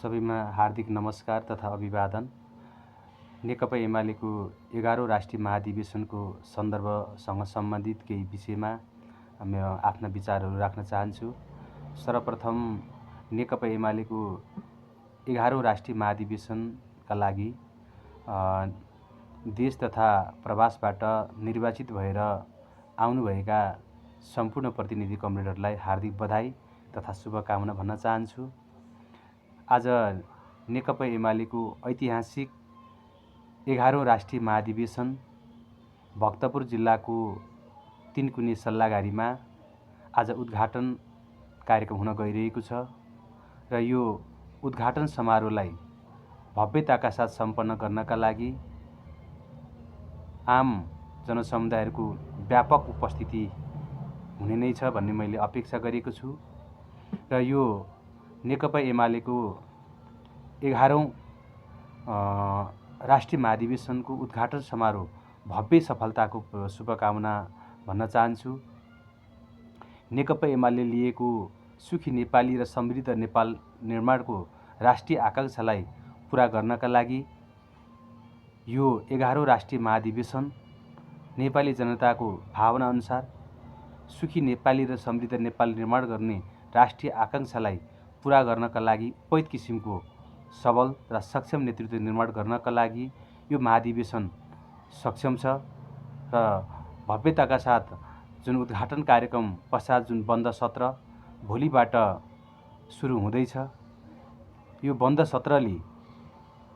सबैमा हार्दिक नमस्कार तथा अभिवादन। नेकपा एमालेको 11औं राष्ट्रिय महाधिवेशनको सन्दर्भसँग सम्बन्धित केही विषयमा म आफ्ना विचारहरू राख्न चाहन्छु। सर्वप्रथम नेकपा एमालेको 11औं राष्ट्रिय महाधिवेशनका लागि देश तथा प्रवासबाट निर्वाचित भएर आउनुभएका सम्पूर्ण प्रतिनिधि कमरेडहरूलाई हार्दिक बधाई तथा शुभकामना भन्न चाहन्छु। आज नेकपा एमालेको ऐतिहासिक 11औं राष्ट्रिय महाधिवेशन भक्तपुर जिल्लाको तीनकुने सल्लाघारीमा आज उद्घाटन कार्यक्रम हुन गइरहेको छ र यो उद्घाटन समारोहलाई भव्यताका साथ सम्पन्न गर्नका लागि आम जनसमुदायहरूको व्यापक उपस्थिति हुने नै छ भन्ने मैले अपेक्षा गरेको छु र यो नेकपा एमालेको 11औं राष्ट्रिय महाधिवेशनको उद्घाटन समारोह भव्य सफलताको शुभकामना भन्न चाहन्छु। नेकपा एमाले लिएको सुखी नेपाली र समृद्ध नेपाल निर्माणको राष्ट्रिय आकांक्षालाई पूरा गर्नका लागि यो 11औं राष्ट्रिय महाधिवेशन नेपाली जनताको भावना अनुसार सुखी नेपाली र समृद्ध नेपाल निर्माण गर्ने राष्ट्रिय आकांक्षालाई पूरा गर्नका लागि उपयुक्त किसिमको सबल र सक्षम नेतृत्व निर्माण गर्नका लागि यो महाधिवेशन सक्षम छ र भव्यताका साथ जुन उद्घाटन कार्यक्रम पश्चात जुन बन्द सत्र भोलिबाट सुरु हुँदैछ, यो बन्द सत्रले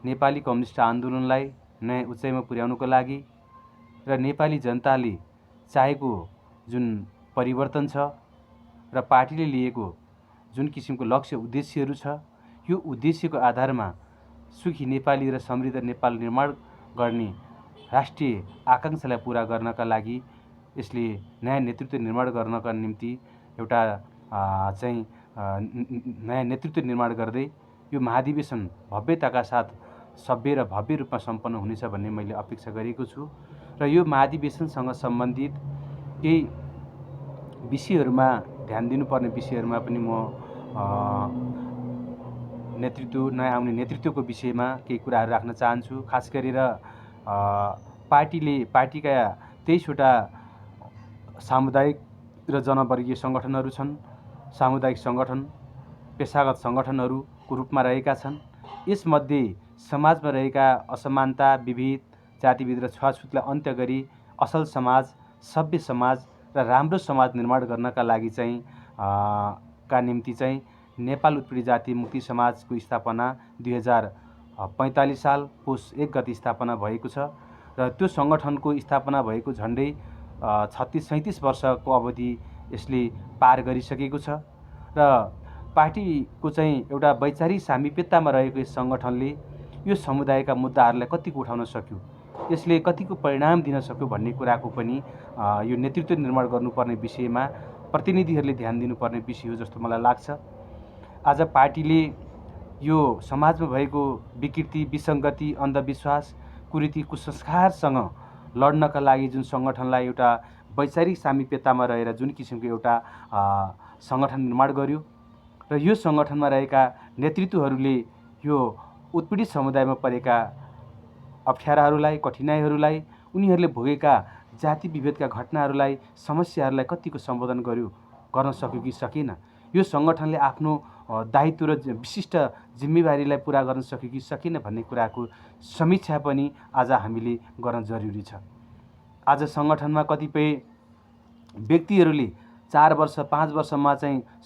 नेपाली कम्युनिस्ट आन्दोलनलाई नयाँ उचाइमा पुर्याउनको लागि र नेपाली जनताले चाहेको जुन परिवर्तन छ र पार्टीले लिएको जुन किसिमको लक्ष्य उद्देश्यहरू छ, यो उद्देश्यको आधारमा सुखी नेपाली र समृद्ध नेपाल निर्माण गर्ने राष्ट्रिय आकांक्षालाई पूरा गर्नका लागि यसले नयाँ नेतृत्व निर्माण गर्नका निम्ति एउटा नयाँ नेतृत्व निर्माण गर्दै यो महाधिवेशन भव्यताका साथ सभ्य र भव्य रूपमा सम्पन्न हुनेछ भन्ने मैले अपेक्षा गरेको छु र यो महाधिवेशनसँग सम्बन्धित केही विषयहरूमा ध्यान दिनुपर्ने विषयहरूमा पनि म नयाँ आउने नेतृत्वको विषयमा केही कुराहरू राख्न चाहन्छु। खास गरेर पार्टीका 23वटा सामुदायिक र जनवर्गीय सङ्गठनहरू छन्। सामुदायिक सङ्गठन पेशागत सङ्गठनहरूको रूपमा रहेका छन्। यसमध्ये समाजमा रहेका असमानता, विभेद, जातिभेद र छुवाछुतलाई अन्त्य गरी असल समाज, सभ्य समाज र राम्रो समाज निर्माण गर्नका लागि का निम्ति नेपाल उत्पीडित जाति मुक्ति समाजको स्थापना 2045 साल पुस 1 गते स्थापना भएको छ र त्यो सङ्गठनको स्थापना भएको झन्डै 36-37 वर्षको अवधि यसले पार गरिसकेको छ र पार्टीको एउटा वैचारिक सामिप्यतामा रहेको यस सङ्गठनले यो समुदायका मुद्दाहरूलाई कतिको उठाउन सक्यो, यसले कतिको परिणाम दिन सक्यो भन्ने कुराको पनि यो नेतृत्व निर्माण गर्नुपर्ने विषयमा प्रतिनिधिहरूले ध्यान दिनुपर्ने विषय हो जस्तो मलाई लाग्छ। आज पार्टीले यो समाजमा भएको विकृति, विसङ्गति, अन्धविश्वास, कुरीति, कुसंस्कारसँग लड्नका लागि जुन सङ्गठनलाई एउटा वैचारिक सामिप्यतामा रहेर जुन किसिमको एउटा सङ्गठन निर्माण गर्यो र यो सङ्गठनमा रहेका नेतृत्वहरूले यो उत्पीडित समुदायमा परेका अप्ठ्याराहरूलाई, कठिनाइहरूलाई, उनीहरूले भोगेका जाति विभेदका घटनाहरूलाई, समस्याहरूलाई कतिको सम्बोधन गर्न सक्यो कि सकेन, यो सङ्गठनले आफ्नो दायित्व र विशिष्ट जिम्मेवारीलाई पुरा गर्न सक्यो कि सकेन भन्ने कुराको समीक्षा पनि आज हामीले गर्न जरुरी छ। आज सङ्गठनमा कतिपय व्यक्तिहरूले 4 वर्ष 5 वर्षमा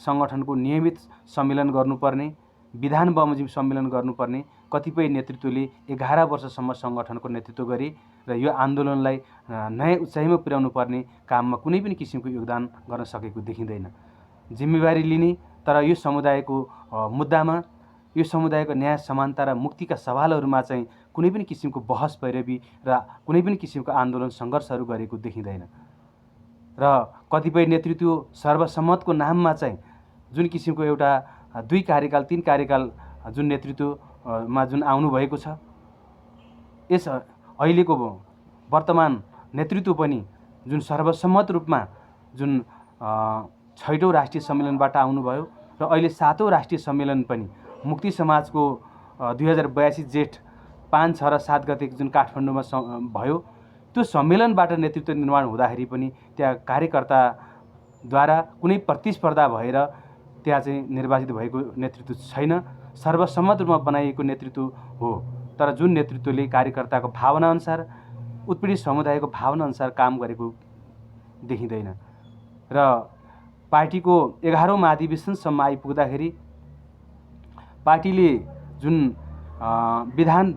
सङ्गठनको नियमित सम्मेलन गर्नुपर्ने, विधान बमोजिम सम्मेलन गर्नुपर्ने कतिपय नेतृत्वले 11 वर्षसम्म सङ्गठनको नेतृत्व गरे र यो आन्दोलनलाई नयाँ उचाइमा पुर्याउनु पर्ने काममा कुनै पनि किसिमको योगदान गर्न सकेको देखिँदैन। जिम्मेवारी लिने तर यो समुदायको मुद्दामा, यो समुदायको न्याय, समानता र मुक्तिका सवालहरूमा कुनै पनि किसिमको बहस पैरवी र कुनै पनि किसिमको आन्दोलन सङ्घर्षहरू गरेको देखिँदैन र कतिपय नेतृत्व सर्वसम्मतको नाममा जुन किसिमको एउटा 2 कार्यकाल 3 कार्यकाल जुन नेतृत्वमा जुन आउनुभएको छ, यस अहिलेको वर्तमान नेतृत्व पनि जुन सर्वसम्मत रूपमा जुन 6औं राष्ट्रिय सम्मेलनबाट आउनुभयो र अहिले 7औं राष्ट्रिय सम्मेलन पनि मुक्ति समाजको 2082 जेठ 5, 6 र 7 गते जुन काठमाडौँमा भयो, त्यो सम्मेलनबाट नेतृत्व निर्माण हुँदाखेरि पनि त्यहाँ कार्यकर्ताद्वारा कुनै प्रतिस्पर्धा भएर त्यहाँ चाहिँ निर्वाचित भएको नेतृत्व छैन, सर्वसम्मत रूपमा बनाइएको नेतृत्व हो। तर जुन नेतृत्वले कार्यकर्ताको भावनाअनुसार, उत्पीडित समुदायको भावनाअनुसार काम गरेको देखिँदैन। र पार्टीको 11औं महाधिवेशनसम्म आइपुग्दाखेरि पार्टीले जुन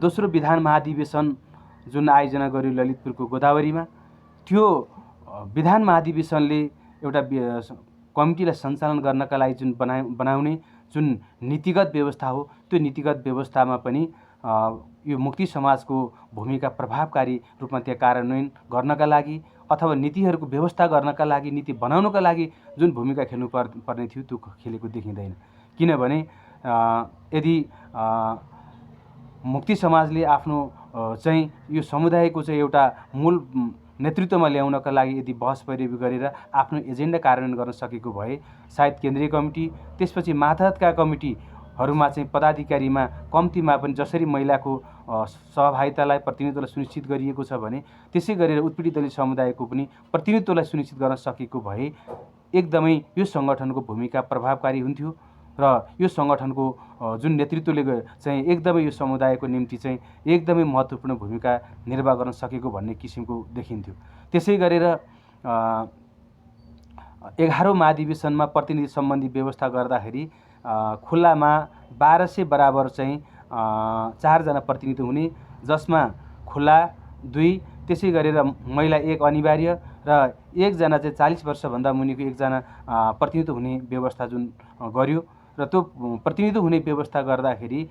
दोस्रो विधान महाधिवेशन जुन आयोजना गर्यो ललितपुरको गोदावरीमा, त्यो विधान महाधिवेशनले एउटा कमिटीलाई सञ्चालन गर्नका लागि जुन बनाउने जुन नीतिगत व्यवस्था हो, त्यो नीतिगत व्यवस्थामा पनि यो मुक्ति समाजको भूमिका प्रभावकारी रूपमा त्यहाँ कार्यान्वयन गर्नका लागि अथवा नीतिहरूको व्यवस्था गर्नका लागि, नीति बनाउनका लागि जुन भूमिका खेल्नु पर्ने थियो त्यो खेलेको देखिँदैन। किनभने यदि मुक्ति समाजले आफ्नो चाहिँ यो समुदायको चाहिँ एउटा मूल नेतृत्वमा ल्याउनका लागि यदि बहस पैरवी गरेर आफ्नो एजेन्डा कार्यान्वयन गर्न सकेको भए सायद केन्द्रीय कमिटी, त्यसपछि मातहतका कमिटीहरूमा चाहिँ पदाधिकारीमा कम्तीमा पनि जसरी महिलाको सहभागितालाई, प्रतिनिधित्वलाई सुनिश्चित गरिएको छ भने त्यसै गरेर उत्पीडित दलित समुदायको पनि प्रतिनिधित्वलाई सुनिश्चित गर्न सकेको भए एकदमै यो सङ्गठनको भूमिका प्रभावकारी हुन्थ्यो र यो सङ्गठनको जुन नेतृत्वले चाहिँ एकदमै यो समुदायको निम्ति चाहिँ एकदमै महत्त्वपूर्ण भूमिका निर्वाह गर्न सकेको भन्ने किसिमको देखिन्थ्यो। त्यसै गरेर 11औं महाधिवेशनमा प्रतिनिधि सम्बन्धी व्यवस्था गर्दाखेरि खुल्लामा 1200 बराबर चाहिँ 4 जना प्रतिनिधि हुने, जसमा खुल्ला 2, त्यसै गरेर महिला 1 अनिवार्य र 1 जना चाहिँ 40 वर्षभन्दा मुनिको 1 जना प्रतिनिधित्व हुने व्यवस्था जुन गर्यो। र त्यो प्रतिनिधित्व हुने व्यवस्था गर्दाखेरि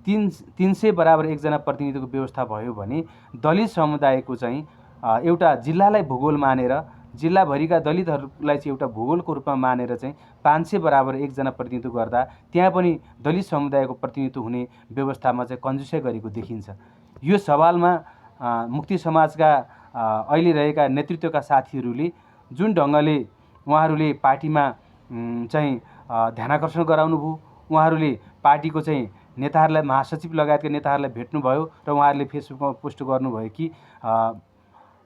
300 बराबर 1 जना प्रतिनिधित्वको व्यवस्था भयो भने दलित समुदायको चाहिँ एउटा जिल्लालाई भूगोल मानेर, जिल्लाभरिका दलितहरूलाई चाहिँ एउटा भूगोलको रूपमा मानेर चाहिँ 500 बराबर 1 जना प्रतिनिधित्व गर्दा त्यहाँ पनि दलित समुदायको प्रतिनिधित्व हुने व्यवस्थामा चाहिँ कन्जुसै गरेको देखिन्छ। यो सवालमा मुक्ति समाजका अहिले रहेका नेतृत्वका साथीहरूले जुन ढङ्गले उहाँहरूले पार्टीमा चाहिँ ध्यानाकर्षण गराउनु भयो, उहाँहरूले पार्टीको चाहिँ नेताहरूलाई, महासचिव लगायतका नेताहरूलाई भेट्नुभयो र उहाँहरूले फेसबुकमा पोस्ट गर्नुभयो कि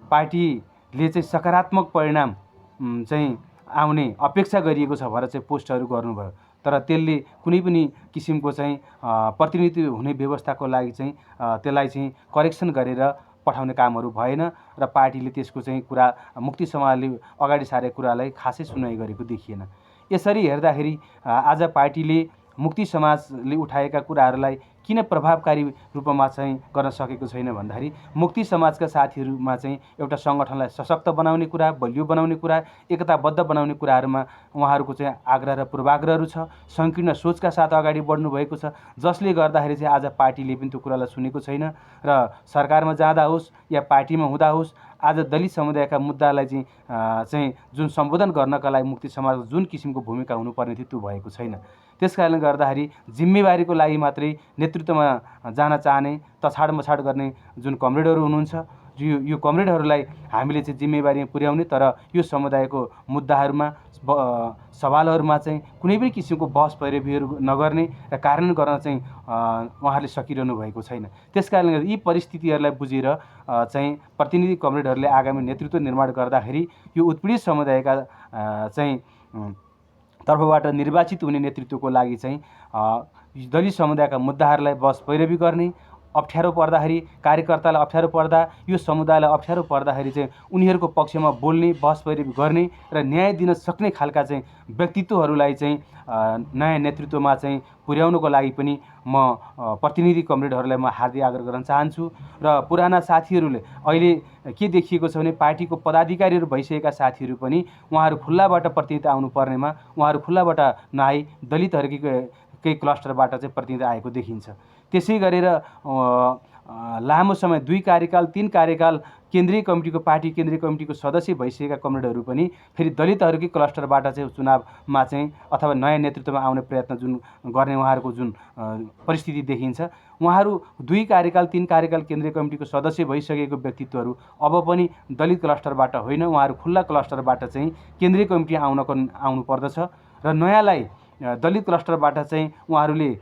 पार्टीले चाहिँ सकारात्मक परिणाम चाहिँ आउने अपेक्षा गरिएको छ भनेर चाहिँ पोस्टहरू गर्नुभयो। तर त्यसले कुनै पनि किसिमको चाहिँ प्रतिनिधित्व हुने व्यवस्थाको लागि चाहिँ त्यसलाई चाहिँ करेक्सन गरेर पठाउने कामहरू भएन र पार्टीले त्यसको चाहिँ कुरा मुक्ति समाजले अगाडि सारेको कुरालाई खासै सुनाइ गरेको देखिएन। यसरी हेर्दाखेरि आज पार्टीले मुक्ति समाजले उठाएका कुराहरूलाई किन प्रभावकारी रूपमा चाहिँ गर्न सकेको छैन भन्दाखेरि मुक्ति समाजका साथीहरूमा चाहिँ एउटा सङ्गठनलाई सशक्त बनाउने कुरा, बलियो बनाउने कुरा, एकताबद्ध बनाउने कुराहरूमा उहाँहरूको चाहिँ आग्रह र पूर्वाग्रहहरू छ। सङ्कीर्ण सोचका साथ अगाडि बढ्नु भएको छ, जसले गर्दाखेरि चाहिँ आज पार्टीले पनि त्यो कुरालाई सुनेको छैन र सरकारमा जाँदा होस् या पार्टीमा हुँदा होस् आज दलित समुदायका मुद्दालाई चाहिँ जुन सम्बोधन गर्नका लागि मुक्ति समाजको जुन किसिमको भूमिका हुनुपर्ने थियो त्यो भएको छैन। त्यसकारणले गर्दाखेरि जिम्मेवारीको लागि मात्रै नेतृत्वमा जान चाहने, तछाड मछाड गर्ने जुन कमरेडहरू हुनुहुन्छ, यो कमरेडहरूलाई हामीले चाहिँ जिम्मेवारी पुर्याउने, तर यो समुदायको मुद्दाहरूमा सवालहरूमा चाहिँ कुनै पनि किसिमको बहस पैरवीहरू नगर्ने र कार्यान्वयन गर्न चाहिँ उहाँहरूले सकिरहनु भएको छैन। त्यसकारणले गर्दा यी परिस्थितिहरूलाई बुझेर चाहिँ प्रतिनिधि कमरेडहरूले आगामी नेतृत्व निर्माण गर्दाखेरि यो उत्पीडित समुदायका चाहिँ तर्फबाट निर्वाचित हुने नेतृत्वको लागि चाहिँ दलित समुदायका मुद्दाहरूलाई बहस पैरवी गर्ने, अप्ठ्यारो पर्दाखेरि कार्यकर्तालाई अप्ठ्यारो पर्दा, यो समुदायलाई अप्ठ्यारो पर्दाखेरि चाहिँ उनीहरूको पक्षमा बोल्ने, बहस पैरवी गर्ने र न्याय दिन सक्ने खालका चाहिँ व्यक्तित्वहरूलाई चाहिँ नयाँ नेतृत्वमा चाहिँ पुर्याउनको लागि पनि म प्रतिनिधि कमरेडहरूलाई म हार्दिक आग्रह गर्न चाहन्छु। र पुराना साथीहरूले अहिले के देखिएको छ भने पार्टीको पदाधिकारीहरू भइसकेका साथीहरू पनि उहाँहरू खुल्लाबाट प्रतिनिधि आउनुपर्नेमा उहाँहरू खुल्लाबाट नआई दलितहरूकै क्लस्टरबाट चाहिँ प्रतिनिधि आएको देखिन्छ। त्यसै गरेर लामो समय 2 कार्यकाल 3 कार्यकाल केन्द्रीय कमिटीको पार्टी केन्द्रीय कमिटीको सदस्य भइसकेका कमरेडहरू पनि फेरि दलितहरूकै क्लस्टरबाट चाहिँ चुनावमा चाहिँ अथवा नयाँ नेतृत्वमा आउने प्रयत्न जुन गर्ने उहाँहरूको जुन परिस्थिति देखिन्छ, उहाँहरू 2 कार्यकाल 3 कार्यकाल केन्द्रीय कमिटीको सदस्य भइसकेको व्यक्तित्वहरू अब पनि दलित क्लस्टरबाट होइन, उहाँहरू खुल्ला क्लस्टरबाट चाहिँ केन्द्रीय कमिटी आउनु पर्दछ र नयाँलाई दलित क्लस्टरबाट चाहिँ उहाँहरूले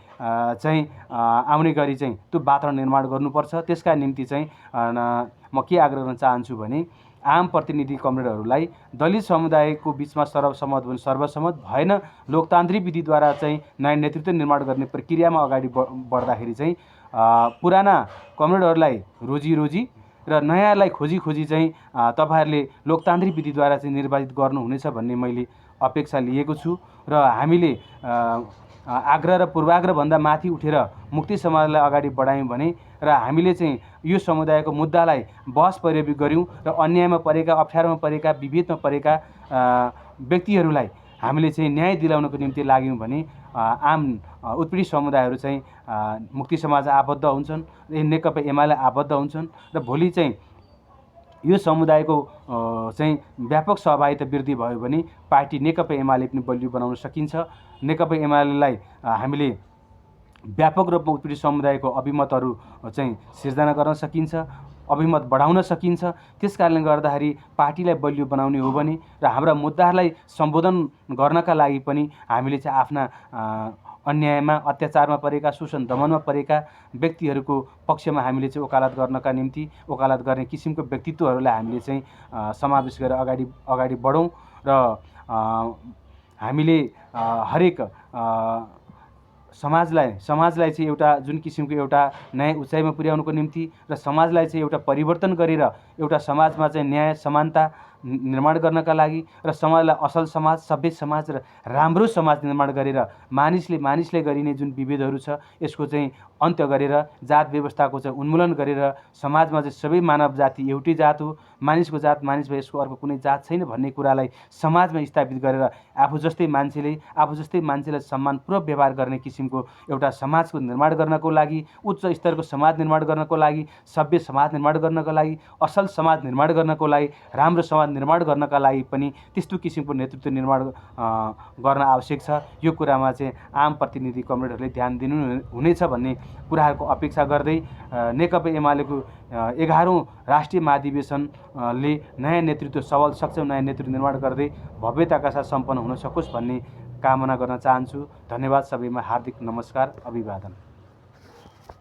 चाहिँ आउने गरी चाहिँ त्यो वातावरण निर्माण गर्नुपर्छ। त्यसका निम्ति चाहिँ म के आग्रह गर्न चाहन्छु भने आम प्रतिनिधि कमरेडहरूलाई दलित समुदायको बिचमा सर्वसम्मत भएन, लोकतान्त्रिक विधिद्वारा चाहिँ नयाँ नेतृत्व निर्माण गर्ने प्रक्रियामा अगाडि बढ्दाखेरि चाहिँ पुराना कमरेडहरूलाई रोजी र नयाँलाई खोजी चाहिँ तपाईँहरूले लोकतान्त्रिक विधिद्वारा चाहिँ निर्वाचित गर्नुहुनेछ भन्ने मैले अपेक्षा लिएको छु। र हामीले आग्रह र पूर्वाग्रहभन्दा माथि उठेर मुक्ति समाजलाई अगाडि बढायौँ भने र हामीले चाहिँ यो समुदायको मुद्दालाई बहस परिवर्तन गऱ्यौँ र अन्यायमा परेका, अप्ठ्यारोमा परेका, विभेदमा परेका व्यक्तिहरूलाई हामीले चाहिँ न्याय दिलाउनको निम्ति लाग्यौँ भने आम उत्पीडित समुदायहरू चाहिँ मुक्ति समाज आबद्ध हुन्छन्, नेकपा एमाले आबद्ध हुन्छन् र भोलि चाहिँ यो समुदायको चाहिँ व्यापक सहभागिता वृद्धि भयो भने पार्टी नेकपा एमाले पनि बलियो बनाउन सकिन्छ। नेकपा एमालेलाई हामीले व्यापक रूपमा उत्पीडित समुदायको अभिमतहरू चाहिँ सिर्जना गर्न सकिन्छ, अभिमत बढाउन सकिन्छ। त्यसकारणले गर्दाखेरि पार्टीलाई बलियो बनाउने हो भने र हाम्रा मुद्दाहरूलाई सम्बोधन गर्नका लागि पनि हामीले चाहिँ आफ्ना अन्यायमा, अत्याचारमा परेका, शोषण दमनमा परेका व्यक्तिहरूको पक्षमा हामीले चाहिँ वकालत गर्नका निम्ति वकालत गर्ने किसिमको व्यक्तित्वहरूलाई हामीले चाहिँ समावेश गरेर अगाडि बढौँ र हामीले हरेक समाजलाई चाहिँ एउटा जुन किसिमको एउटा नयाँ उचाइमा पुर्याउनको निम्ति र समाजलाई चाहिँ एउटा परिवर्तन गरेर एउटा समाजमा चाहिँ न्याय समानता निर्माण गर्नका लागि र समाजलाई असल समाज, सभ्य समाज र राम्रो समाज निर्माण गरेर मानिसले गरिने जुन विभेदहरू छ यसको चाहिँ अन्त्य गरेर जात व्यवस्थाको चाहिँ उन्मूलन गरेर समाजमा चाहिँ सबै मानव जाति एउटै जात हो, मानिसको जात मानिस भए यसको अर्को कुनै जात छैन भन्ने कुरालाई समाजमा स्थापित गरेर आफू जस्तै मान्छेलाई सम्मानपूर्वक व्यवहार गर्ने किसिमको एउटा समाजको निर्माण गर्नको लागि, उच्च स्तरको समाज निर्माण गर्नको लागि, सभ्य समाज निर्माण गर्नको लागि, असल समाज निर्माण गर्नको लागि, राम्रो समाज निर्माण गर्नका लागि पनि त्यस्तो किसिमको नेतृत्व निर्माण गर्न आवश्यक छ। यो कुरामा चाहिँ आम प्रतिनिधि कमरेडहरूले ध्यान दिनु हुनेछ भन्ने कुराहरूको अपेक्षा गर्दै नेकपा एमालेको 11औं राष्ट्रिय महाधिवेशनले नयाँ नेतृत्व, सबल सक्षम नयाँ नेतृत्व निर्माण गर्दै भव्यताका साथ सम्पन्न हुन सकोस् भन्ने कामना गर्न चाहन्छु। धन्यवाद। सबैमा हार्दिक नमस्कार, अभिवादन।